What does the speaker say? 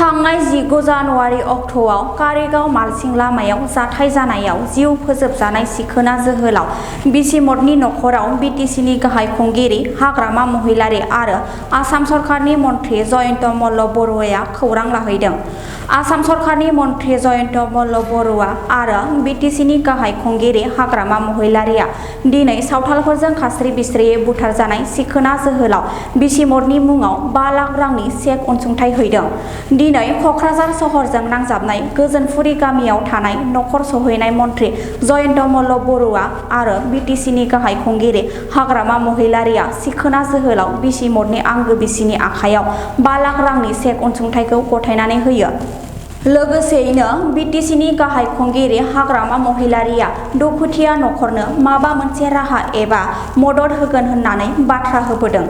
थांनाय 19 जानुवारि अक्ट'आव कारिगाव मालसिं लामायाव जाथाय जानायाव जिउ फोजोबजानाय सिखोना जोहोलाव बिसिमतनि नखराव बिटिसिनि गाहाय खुंगिरि हाग्रामा महिलारी आरो आसाम सरकारनि मन्थ्रि जयन्त मल्ल बरुवाया खौरां लाहैदों। आसाम सरकारनि मन्थ्रि जयन्त मल्ल बरुवा आरो बिटिसिनि गाहाय खुंगिरि हाग्रामा महिलारीया दिनै सावथालफोरजों खास्रि बिस्रियै बुथारजानाय सिखोना जोहोलाव बिसिमतनि मुङाव 5 लाख रांनि चेक अनसुंथाइ हैदों। दिनै क'क्राझार सहरजों नांजाबनाय गोजोनफुरि गामियाव थानाय नखर सहैनाय मन्थ्रि जयन्त मल्ल बरुवा आरो बिटिसिनि गाहाय खुंगिरि हाग्रामा महिलारीया सिखोना जोहोलाव बिसिमतनि आंगो बिसिनि आखायाव 5 लाख रांनि चेक अनसुंथाइखौ गथायनानै होयो। लोगोसेयैनो बिटिसिनि गाहाय खुंगिरि हाग्रामा महिलारीया दुखुथिया नखरनो माबा मोनसे राहा एबा मदद होगोन होननानै बाथ्रा होबोदों।